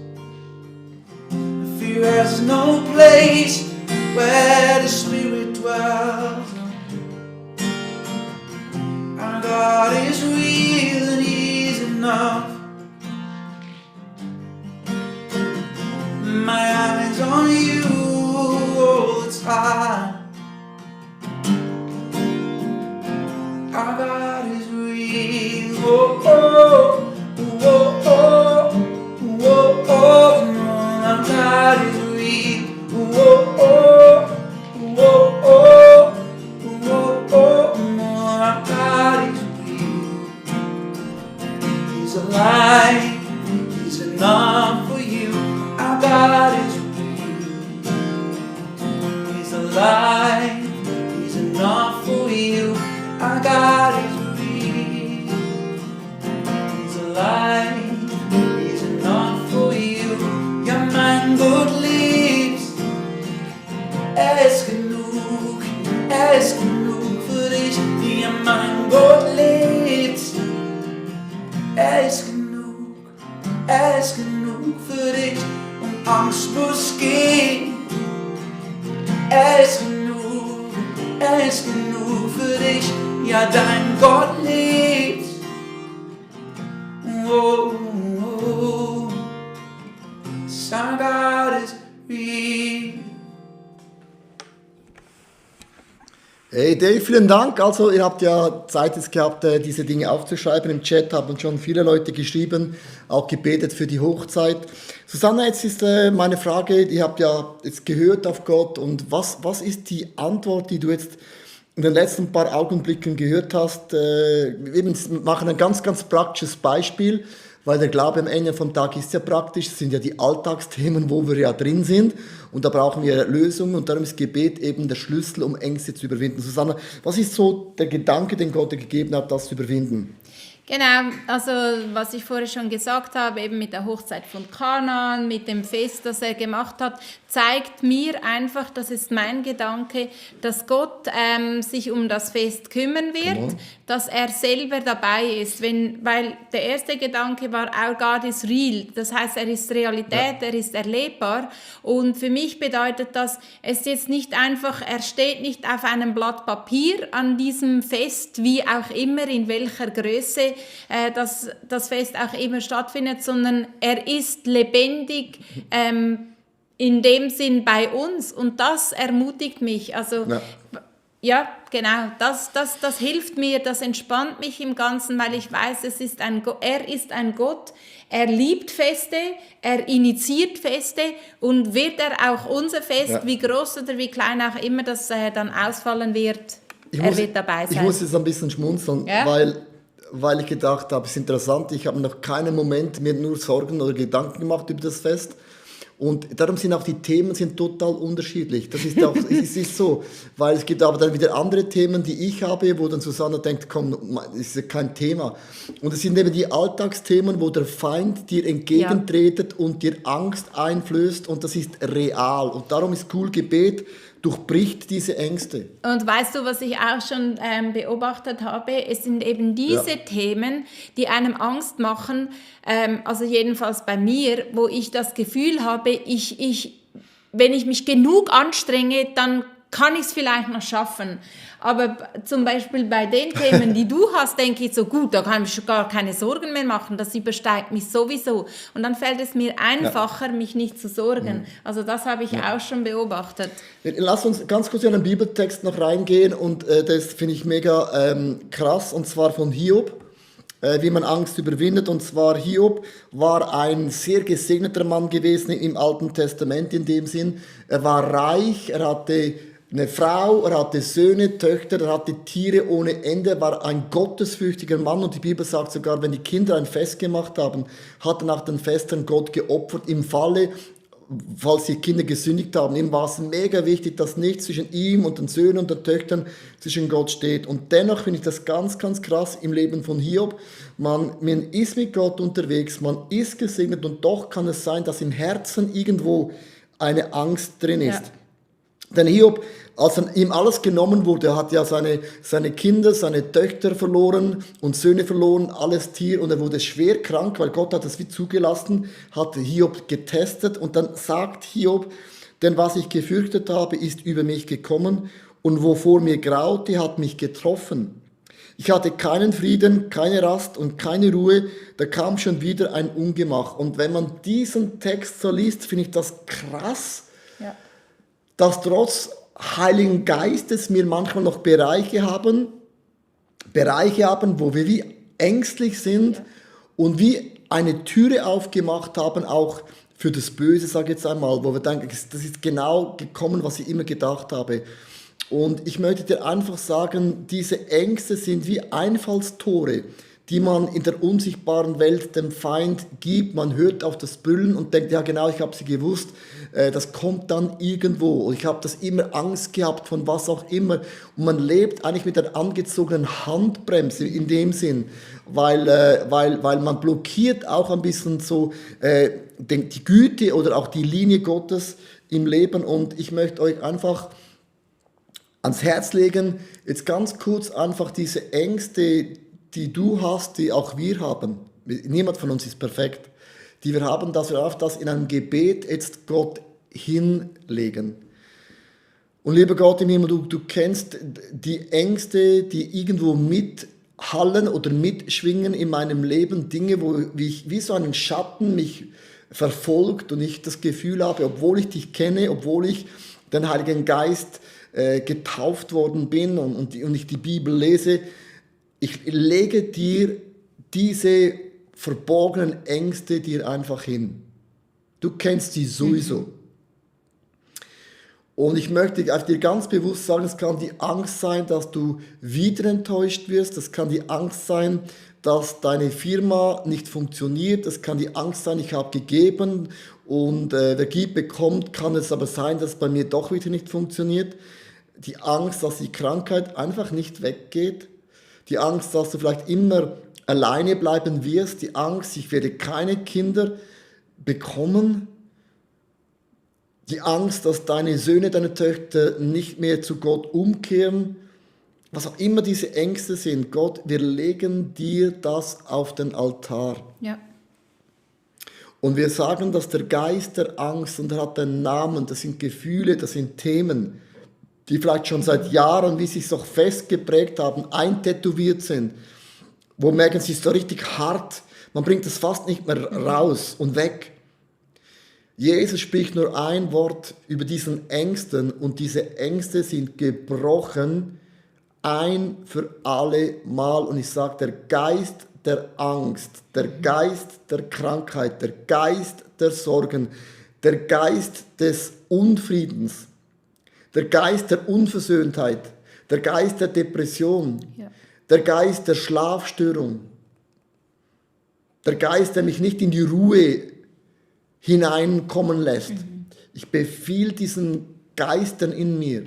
S3: Fear has no place where the Spirit dwells. Our God is real and He's enough. My eyes on you all the time. Our God is real. Oh, oh, oh, oh, oh, oh. Our God is real. Oh, oh, oh, oh, oh, oh. Our God is real. He's alive. He's enough for you. Our God is real. He's alive. He's enough for you. Our God is real. He's alive. He's enough for you. Ja, mein Gott lebt. Ist genug. Ist genug für dich. Ja, mein Gott lebt. Ist genug. Ist genug für dich. Und Angst muss gehen. Ist genug. Ist genug für dich. Ja, dein Gott lebt. Oh, oh, oh. Our God is real.
S1: Hey Dave, vielen Dank. Also ihr habt ja Zeit jetzt gehabt, diese Dinge aufzuschreiben. Im Chat haben schon viele Leute geschrieben, auch gebetet für die Hochzeit. Susanna, jetzt ist meine Frage, ihr habt ja jetzt gehört auf Gott und was ist die Antwort, die du jetzt in den letzten paar Augenblicken gehört hast? Wir machen ein ganz, ganz praktisches Beispiel, weil der Glaube am Ende vom Tag ist ja praktisch, das sind ja die Alltagsthemen, wo wir ja drin sind und da brauchen wir Lösungen und darum ist Gebet eben der Schlüssel, um Ängste zu überwinden. Susanna, was ist so der Gedanke, den Gott dir gegeben hat, das zu überwinden?
S2: Genau, also was ich vorher schon gesagt habe, eben mit der Hochzeit von Kanaan, mit dem Fest, das er gemacht hat, zeigt mir einfach, das ist mein Gedanke, dass Gott sich um das Fest kümmern wird, dass er selber dabei ist. Weil der erste Gedanke war, our God is real, das heißt, er ist Realität, er ist erlebbar und für mich bedeutet das, es ist jetzt nicht einfach, er steht nicht auf einem Blatt Papier an diesem Fest, wie auch immer, in welcher Größe das Fest auch immer stattfindet, sondern er ist lebendig in dem Sinn bei uns und das ermutigt mich. Also ja, genau, das hilft mir, das entspannt mich im Ganzen, weil ich weiß, er ist ein Gott, er liebt Feste, er initiiert Feste und wird er auch unser Fest, wie groß oder wie klein auch immer das dann ausfallen wird, wird dabei sein.
S1: Ich muss jetzt ein bisschen schmunzeln, weil ich gedacht habe, es ist interessant, ich habe noch keinen Moment mir nur Sorgen oder Gedanken gemacht über das Fest. Und darum sind auch die Themen total unterschiedlich. Das ist auch, es ist so, weil es gibt aber dann wieder andere Themen, die ich habe, wo dann Susanna denkt, komm, das ist ja kein Thema. Und es sind eben die Alltagsthemen, wo der Feind dir entgegentretet und dir Angst einflößt und das ist real. Und darum ist cool, Gebet durchbricht diese Ängste.
S2: Und weißt du, was ich auch schon beobachtet habe? Es sind eben diese Themen, die einem Angst machen, also jedenfalls bei mir, wo ich das Gefühl habe, wenn ich mich genug anstrenge, dann kann ich es vielleicht noch schaffen. Aber zum Beispiel bei den Themen, die du hast, denke ich so, gut, da kann ich schon gar keine Sorgen mehr machen, das übersteigt mich sowieso. Und dann fällt es mir einfacher, mich nicht zu sorgen. Also das habe ich auch schon beobachtet.
S1: Lass uns ganz kurz in einen Bibeltext noch reingehen und das finde ich mega krass, und zwar von Hiob, wie man Angst überwindet. Und zwar Hiob war ein sehr gesegneter Mann gewesen im Alten Testament in dem Sinn. Er war reich, er hatte eine Frau, er hatte Söhne, Töchter, er hatte Tiere ohne Ende, er war ein gottesfürchtiger Mann und die Bibel sagt sogar, wenn die Kinder ein Fest gemacht haben, hat er nach den Festen Gott geopfert. Im Falle, falls die Kinder gesündigt haben, ihm war es mega wichtig, dass nichts zwischen ihm und den Söhnen und den Töchtern zwischen Gott steht. Und dennoch finde ich das ganz, ganz krass im Leben von Hiob. Man ist mit Gott unterwegs, man ist gesegnet und doch kann es sein, dass im Herzen irgendwo eine Angst drin ist. Denn Hiob, als ihm alles genommen wurde, hat ja seine Kinder, seine Töchter verloren und Söhne verloren, alles Tier, und er wurde schwer krank, weil Gott hat das wie zugelassen, hat Hiob getestet und dann sagt Hiob, denn was ich gefürchtet habe, ist über mich gekommen und wovor mir graute, hat mich getroffen. Ich hatte keinen Frieden, keine Rast und keine Ruhe, da kam schon wieder ein Ungemach. Und wenn man diesen Text so liest, finde ich das krass, dass trotz Heiligen Geistes wir manchmal noch Bereiche haben, wo wir wie ängstlich sind und wie eine Türe aufgemacht haben, auch für das Böse, sage ich jetzt einmal, wo wir denken, das ist genau gekommen, was ich immer gedacht habe. Und ich möchte dir einfach sagen, diese Ängste sind wie Einfallstore, die man in der unsichtbaren Welt dem Feind gibt. Man hört auf das Brüllen und denkt, ja genau, ich habe sie gewusst, das kommt dann irgendwo. Und ich habe das immer Angst gehabt, von was auch immer. Und man lebt eigentlich mit der angezogenen Handbremse in dem Sinn, weil man blockiert auch ein bisschen so die Güte oder auch die Linie Gottes im Leben. Und ich möchte euch einfach ans Herz legen, jetzt ganz kurz einfach diese Ängste, die du hast, die auch wir haben. Niemand von uns ist perfekt. Die wir haben, dass wir auf das in einem Gebet jetzt Gott hinlegen. Und lieber Gott im Himmel, du kennst die Ängste, die irgendwo mithallen oder mitschwingen in meinem Leben. Dinge, wo ich wie so einen Schatten mich verfolgt und ich das Gefühl habe, obwohl ich dich kenne, obwohl ich den Heiligen Geist getauft worden bin und ich die Bibel lese, ich lege dir diese verborgenen Ängste dir einfach hin. Du kennst sie sowieso. Und ich möchte dir ganz bewusst sagen, es kann die Angst sein, dass du wieder enttäuscht wirst. Es kann die Angst sein, dass deine Firma nicht funktioniert. Es kann die Angst sein, ich habe gegeben und wer gibt, bekommt. Kann es aber sein, dass es bei mir doch wieder nicht funktioniert. Die Angst, dass die Krankheit einfach nicht weggeht. Die Angst, dass du vielleicht immer alleine bleiben wirst. Die Angst, ich werde keine Kinder bekommen. Die Angst, dass deine Söhne, deine Töchter nicht mehr zu Gott umkehren. Was auch immer diese Ängste sind, Gott, wir legen dir das auf den Altar.
S2: Ja.
S1: Und wir sagen, dass der Geist der Angst, und er hat einen Namen, das sind Gefühle, das sind Themen, die vielleicht schon seit Jahren, wie sie sich so festgeprägt haben, eintätowiert sind, wo merken, sie ist so richtig hart, man bringt es fast nicht mehr raus und weg. Jesus spricht nur ein Wort über diesen Ängsten und diese Ängste sind gebrochen ein für alle Mal. Und ich sage, der Geist der Angst, der Geist der Krankheit, der Geist der Sorgen, der Geist des Unfriedens, der Geist der Unversöhntheit, der Geist der Depression, der Geist der Schlafstörung, der Geist, der mich nicht in die Ruhe hineinkommen lässt. Ich befehle diesen Geistern in mir,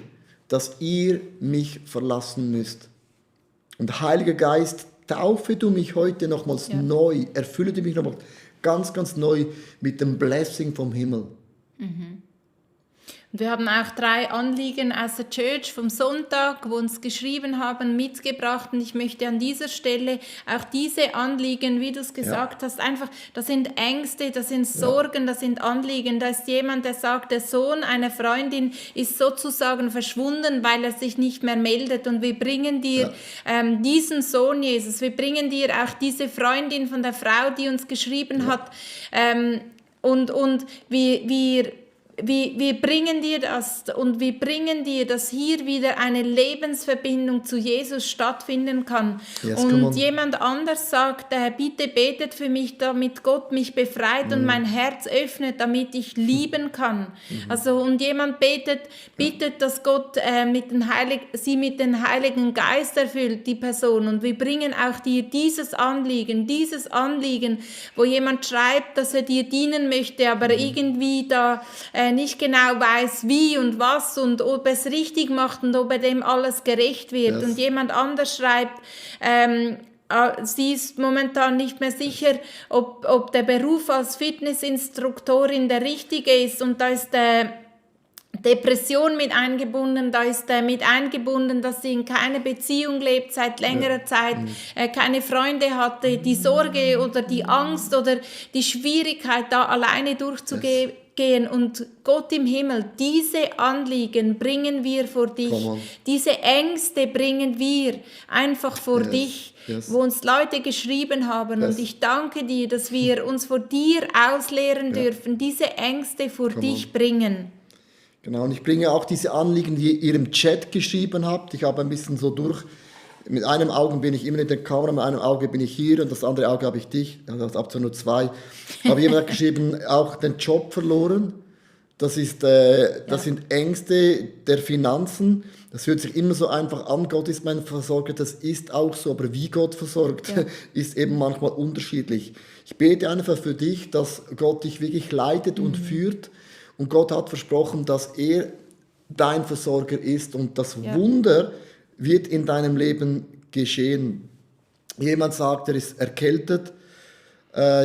S1: dass ihr mich verlassen müsst. Und Heiliger Geist, taufe du mich heute nochmals neu, erfülle du mich nochmals ganz, ganz neu mit dem Blessing vom Himmel.
S2: Und wir haben auch 3 Anliegen aus der Church vom Sonntag, wo uns geschrieben haben, mitgebracht. Und ich möchte an dieser Stelle auch diese Anliegen, wie du es gesagt hast, einfach, das sind Ängste, das sind Sorgen, das sind Anliegen. Da ist jemand, der sagt, der Sohn einer Freundin ist sozusagen verschwunden, weil er sich nicht mehr meldet. Und wir bringen dir diesen Sohn, Jesus, wir bringen dir auch diese Freundin von der Frau, die uns geschrieben hat. Und wir bringen dir das und wir bringen dir, dass hier wieder eine Lebensverbindung zu Jesus stattfinden kann. Und jemand anders sagt, bitte betet für mich, damit Gott mich befreit und mein Herz öffnet, damit ich lieben kann. Also, und jemand bittet, dass Gott sie mit dem Heiligen Geist erfüllt, die Person. Und wir bringen auch dir dieses Anliegen, wo jemand schreibt, dass er dir dienen möchte, aber irgendwie da nicht genau weiß, wie und was und ob er es richtig macht und ob er dem alles gerecht wird. Und jemand anders schreibt, sie ist momentan nicht mehr sicher, ob der Beruf als Fitnessinstruktorin der richtige ist, und da ist Depression mit eingebunden, da ist mit eingebunden, dass sie in keiner Beziehung lebt seit längerer Zeit, keine Freunde hatte, die Sorge oder die Angst oder die Schwierigkeit, da alleine durchzugehen. Und Gott im Himmel, diese Anliegen bringen wir vor dich, diese Ängste bringen wir einfach vor dich, wo uns Leute geschrieben haben. Und ich danke dir, dass wir uns vor dir ausleeren dürfen, diese Ängste vor dich bringen.
S1: Genau, und ich bringe auch diese Anliegen, die ihr im Chat geschrieben habt. Ich habe ein bisschen so mit einem Auge bin ich immer in der Kamera, mit einem Auge bin ich hier und das andere Auge habe ich dich, also ab nur 2. Aber jemand hat geschrieben, auch den Job verloren. Das sind Ängste der Finanzen. Das hört sich immer so einfach an, Gott ist mein Versorger, das ist auch so, aber wie Gott versorgt, ist eben manchmal unterschiedlich. Ich bete einfach für dich, dass Gott dich wirklich leitet und führt, und Gott hat versprochen, dass er dein Versorger ist und das Wunder wird in deinem Leben geschehen. Jemand sagt, er ist erkältet.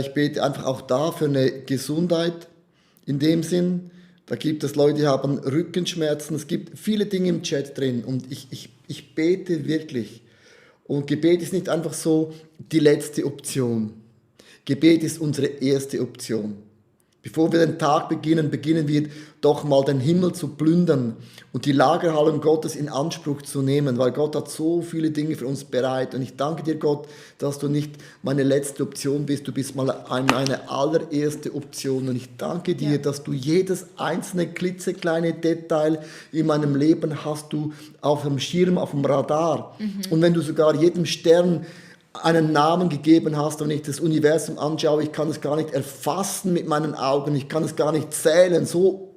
S1: Ich bete einfach auch da für eine Gesundheit in dem Sinn. Da gibt es Leute, die haben Rückenschmerzen. Es gibt viele Dinge im Chat drin und ich bete wirklich. Und Gebet ist nicht einfach so die letzte Option. Gebet ist unsere erste Option. Bevor wir den Tag beginnen, beginnen wir doch mal den Himmel zu plündern und die Lagerhallen Gottes in Anspruch zu nehmen, weil Gott hat so viele Dinge für uns bereit. Und ich danke dir, Gott, dass du nicht meine letzte Option bist, du bist mal meine allererste Option. Und ich danke dir, dass du jedes einzelne klitzekleine Detail in meinem Leben hast du auf dem Schirm, auf dem Radar. Und wenn du sogar jedem Stern einen Namen gegeben hast, und ich das Universum anschaue, ich kann es gar nicht erfassen mit meinen Augen, ich kann es gar nicht zählen, so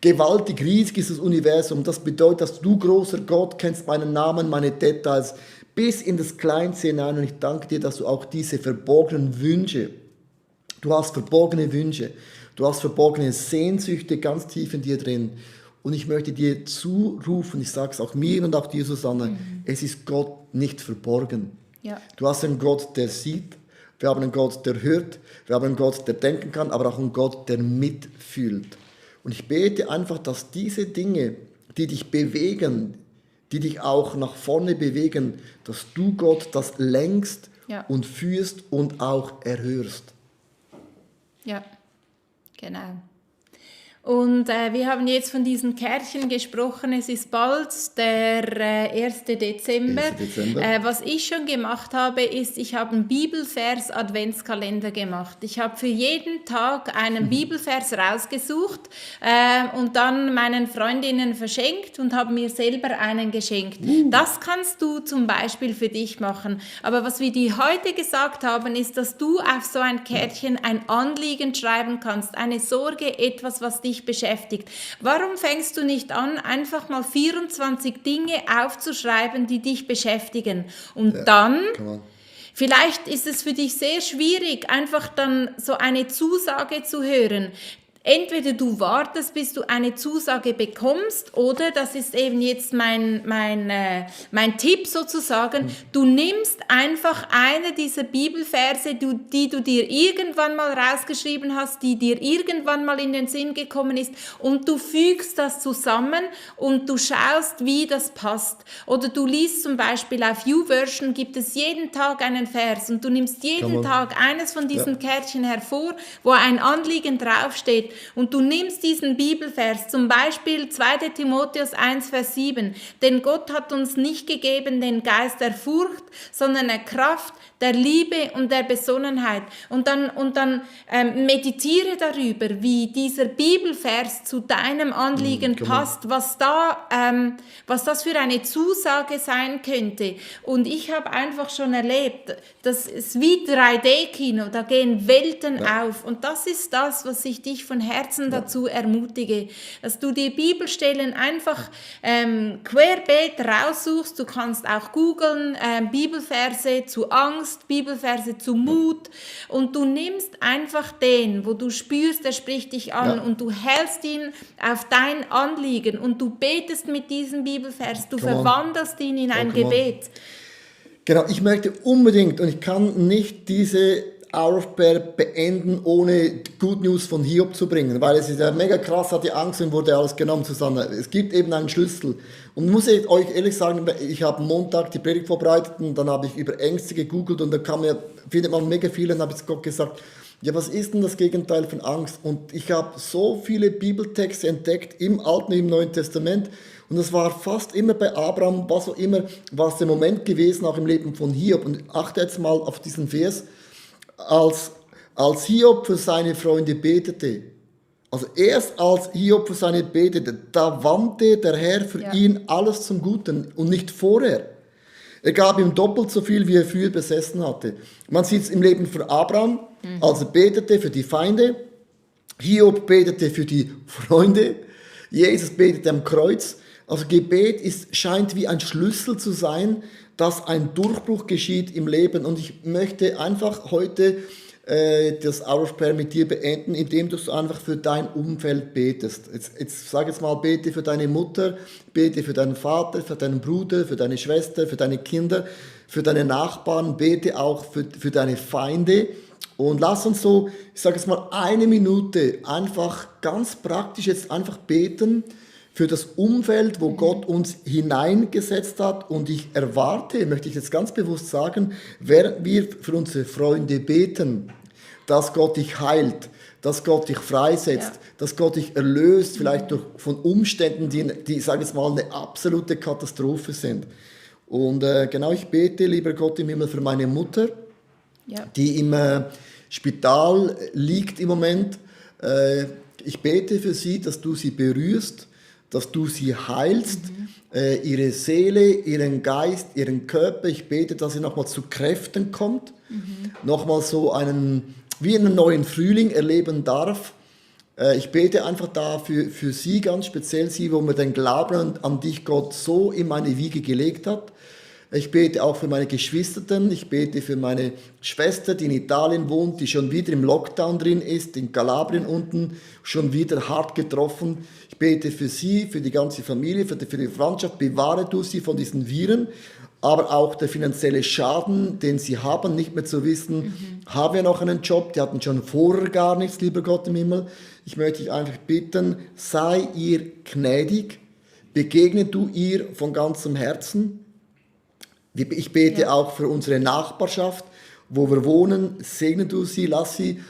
S1: gewaltig riesig ist das Universum. Das bedeutet, dass du, großer Gott, kennst meinen Namen, meine Details, bis in das Kleinste hinein, und ich danke dir, dass du auch diese verborgenen Wünsche, du hast verborgene Wünsche, du hast verborgene Sehnsüchte ganz tief in dir drin. Und ich möchte dir zurufen, ich sage es auch mir und auch dir, Susanne, es ist Gott nicht verborgen.
S2: Ja.
S1: Du hast einen Gott, der sieht, wir haben einen Gott, der hört, wir haben einen Gott, der denken kann, aber auch einen Gott, der mitfühlt. Und ich bete einfach, dass diese Dinge, die dich bewegen, die dich auch nach vorne bewegen, dass du, Gott, das lenkst und führst und auch erhörst.
S2: Ja, genau. Und wir haben jetzt von diesen Kärtchen gesprochen. Es ist bald der 1. Dezember.
S1: 1. Dezember.
S2: Was ich schon gemacht habe, ist, ich habe einen Bibelvers-Adventskalender gemacht. Ich habe für jeden Tag einen Bibelvers rausgesucht und dann meinen Freundinnen verschenkt und habe mir selber einen geschenkt. Das kannst du zum Beispiel für dich machen. Aber was wir dir heute gesagt haben, ist, dass du auf so ein Kärtchen ein Anliegen schreiben kannst, eine Sorge, etwas, was dich beschäftigt. Warum fängst du nicht an, einfach mal 24 Dinge aufzuschreiben, die dich beschäftigen? Und dann, vielleicht ist es für dich sehr schwierig, einfach dann so eine Zusage zu hören. Entweder du wartest, bis du eine Zusage bekommst, oder, das ist eben jetzt mein Tipp sozusagen, du nimmst einfach eine dieser Bibelverse, die du dir irgendwann mal rausgeschrieben hast, die dir irgendwann mal in den Sinn gekommen ist, und du fügst das zusammen und du schaust, wie das passt. Oder du liest zum Beispiel auf YouVersion, gibt es jeden Tag einen Vers, und du nimmst jeden Tag eines von diesen Kärtchen hervor, wo ein Anliegen draufsteht. Und du nimmst diesen Bibelvers, zum Beispiel 2. Timotheus 1, Vers 7. Denn Gott hat uns nicht gegeben den Geist der Furcht, sondern der Kraft, der Liebe und der Besonnenheit. Und dann meditiere darüber, wie dieser Bibelvers zu deinem Anliegen passt, was das für eine Zusage sein könnte. Und ich habe einfach schon erlebt, das ist wie 3D-Kino, da gehen Welten auf. Und das ist das, was ich dich von Herzen dazu ermutige, dass du die Bibelstellen einfach querbeet raussuchst. Du kannst auch googeln, Bibelverse zu Angst, Bibelverse zu Mut, und du nimmst einfach den, wo du spürst, der spricht dich an, und du hältst ihn auf dein Anliegen und du betest mit diesem Bibelvers, du verwandelst ihn in ein Gebet.
S1: Genau, ich möchte unbedingt, und ich kann nicht diese Hour of Prayer beenden, ohne Good News von Hiob zu bringen, weil es ist ja mega krass, hat die Angst und wurde alles genommen, Susanne. Es gibt eben einen Schlüssel. Und muss ich euch ehrlich sagen, ich habe Montag die Predigt vorbereitet und dann habe ich über Ängste gegoogelt und da findet man mega viele, und habe jetzt Gott gesagt, ja, was ist denn das Gegenteil von Angst? Und ich habe so viele Bibeltexte entdeckt im Alten und im Neuen Testament, und das war fast immer bei Abraham, was auch immer, war es der Moment gewesen, auch im Leben von Hiob. Und achte jetzt mal auf diesen Vers, als Hiob für seine Freunde betete, also erst als Hiob für seine betete, da wandte der Herr für ihn alles zum Guten und nicht vorher. Er gab ihm doppelt so viel, wie er früher besessen hatte. Man sieht es im Leben von Abraham, als er betete für die Feinde, Hiob betete für die Freunde, Jesus betete am Kreuz. Also Gebet scheint wie ein Schlüssel zu sein, dass ein Durchbruch geschieht im Leben. Und ich möchte einfach heute das Hour of Prayer mit dir beenden, indem du einfach für dein Umfeld betest. Jetzt sag jetzt mal, bete für deine Mutter, bete für deinen Vater, für deinen Bruder, für deine Schwester, für deine Kinder, für deine Nachbarn, bete auch für deine Feinde. Und lass uns so, ich sage jetzt mal, 1 Minute einfach ganz praktisch jetzt einfach beten für das Umfeld, wo Gott uns hineingesetzt hat. Und ich erwarte, möchte ich jetzt ganz bewusst sagen, während wir für unsere Freunde beten, dass Gott dich heilt, dass Gott dich freisetzt,
S2: Ja.
S1: dass Gott dich erlöst, vielleicht von Umständen, die sage ich jetzt mal, eine absolute Katastrophe sind. Und genau, ich bete, lieber Gott im Himmel, für meine Mutter,
S2: Ja.
S1: die im Spital liegt im Moment. Ich bete für sie, dass du sie berührst, dass du sie heilst, ihre Seele, ihren Geist, ihren Körper. Ich bete, dass sie nochmal zu Kräften kommt, nochmal so wie einen neuen Frühling erleben darf. Ich bete einfach da für sie, ganz speziell sie, wo mir den Glauben an dich, Gott, so in meine Wiege gelegt hat. Ich bete auch für meine Geschwisterten, ich bete für meine Schwester, die in Italien wohnt, die schon wieder im Lockdown drin ist, in Kalabrien unten, schon wieder hart getroffen. Ich bete für sie, für die ganze Familie, für die Verwandtschaft, bewahre du sie von diesen Viren, aber auch der finanzielle Schaden, den sie haben, nicht mehr zu wissen, haben wir noch einen Job, die hatten schon vorher gar nichts, lieber Gott im Himmel. Ich möchte dich einfach bitten, sei ihr gnädig, begegne du ihr von ganzem Herzen. Ich bete auch für unsere Nachbarschaft, wo wir wohnen, segne du sie, lass sie.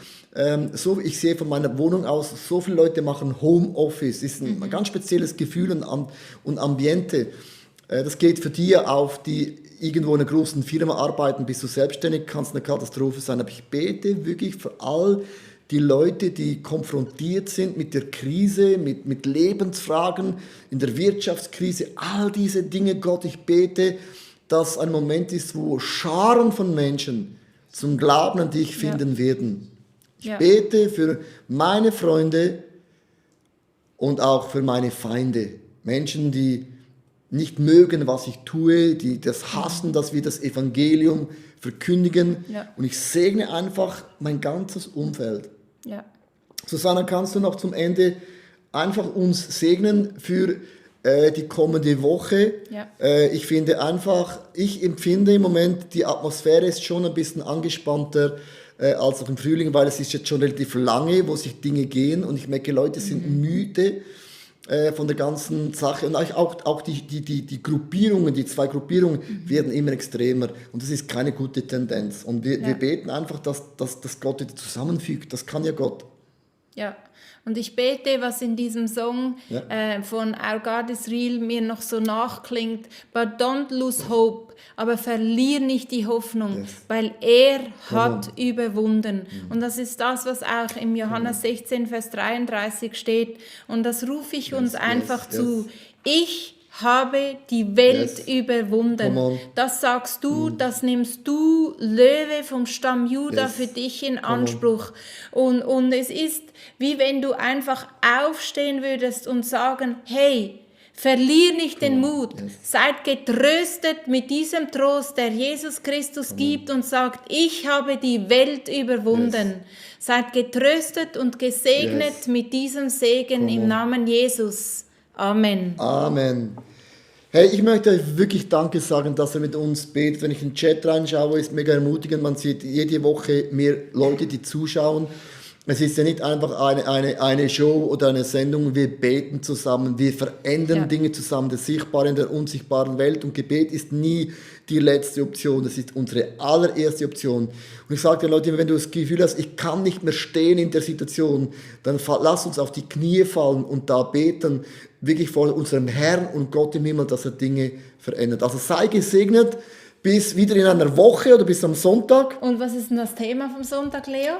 S1: Ich sehe von meiner Wohnung aus, so viele Leute machen Homeoffice, ist ein ganz spezielles Gefühl und Ambiente. Das geht für die auf, die irgendwo in einer großen Firma arbeiten, bist du selbstständig, kann es eine Katastrophe sein. Aber ich bete wirklich für all die Leute, die konfrontiert sind mit der Krise, mit Lebensfragen, in der Wirtschaftskrise, all diese Dinge, Gott, ich bete, dass ein Moment ist, wo Scharen von Menschen zum Glauben an dich finden werden. Ich bete für meine Freunde und auch für meine Feinde. Menschen, die nicht mögen, was ich tue, die das hassen, dass wir das Evangelium verkündigen.
S2: Ja.
S1: Und ich segne einfach mein ganzes Umfeld.
S2: Ja.
S1: Susanna, kannst du noch zum Ende einfach uns segnen für die kommende Woche?
S2: Ja.
S1: Ich empfinde im Moment, die Atmosphäre ist schon ein bisschen angespannter als auch im Frühling, weil es ist jetzt schon relativ lange, wo sich Dinge gehen und ich merke, Leute sind müde von der ganzen Sache und auch die Gruppierungen, die zwei Gruppierungen werden immer extremer und das ist keine gute Tendenz und wir beten einfach, dass Gott wieder zusammenfügt, das kann ja Gott.
S2: Ja, und ich bete, was in diesem Song von Our God is Real mir noch so nachklingt, but don't lose hope, aber verlier nicht die Hoffnung, weil er hat überwunden. Und das ist das, was auch im Johannes 16, Vers 33 steht. Und das rufe ich uns einfach zu. Ich habe die Welt überwunden. Das sagst du, das nimmst du, Löwe vom Stamm Juda, für dich in Anspruch. Und es ist, wie wenn du einfach aufstehen würdest und sagen, hey, verlier nicht den Mut, seid getröstet mit diesem Trost, der Jesus Christus gibt und sagt, ich habe die Welt überwunden. Seid getröstet und gesegnet mit diesem Segen im Namen Jesus. Amen.
S1: Amen. Hey, ich möchte euch wirklich Danke sagen, dass ihr mit uns betet. Wenn ich in den Chat reinschaue, ist mega ermutigend. Man sieht jede Woche mehr Leute, die zuschauen. Es ist ja nicht einfach eine Show oder eine Sendung. Wir beten zusammen, wir verändern Dinge zusammen, das Sichtbare in der unsichtbaren Welt. Und Gebet ist nie die letzte Option, das ist unsere allererste Option. Und ich sage den Leuten, wenn du das Gefühl hast, ich kann nicht mehr stehen in der Situation, dann lass uns auf die Knie fallen und da beten, wirklich vor unserem Herrn und Gott im Himmel, dass er Dinge verändert. Also sei gesegnet, bis wieder in einer Woche oder bis am Sonntag.
S2: Und was ist denn das Thema vom Sonntag, Leo?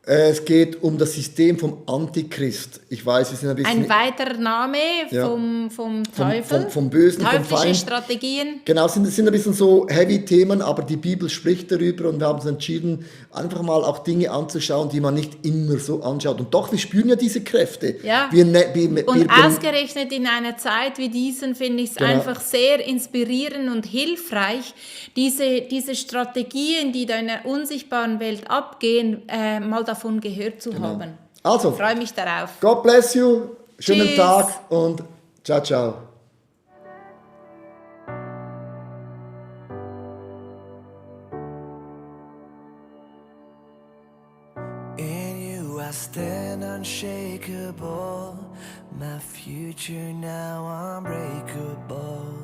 S1: Es geht um das System vom Antichrist. Ich weiß, es ist ein bisschen...
S2: Ein weiterer Name vom Teufel.
S1: Vom Bösen, vom
S2: Teuflische
S1: Feind.
S2: Strategien.
S1: Genau, es sind ein bisschen so heavy Themen, aber die Bibel spricht darüber und wir haben uns entschieden, einfach mal auch Dinge anzuschauen, die man nicht immer so anschaut. Und doch, wir spüren ja diese Kräfte.
S2: Ja. Und ausgerechnet in einer Zeit wie diesen finde ich es einfach sehr inspirierend und hilfreich, diese Strategien, die da in der unsichtbaren Welt abgehen, mal davon gehört zu haben.
S1: Also,
S2: ich freue mich darauf.
S1: God bless you, schönen
S2: Tschüss.
S1: Tag und ciao, ciao.
S3: In you I stand unshakable, my future now unbreakable.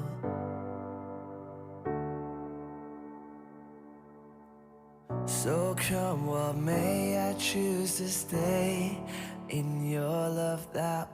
S3: So come what may, I choose to stay in your love that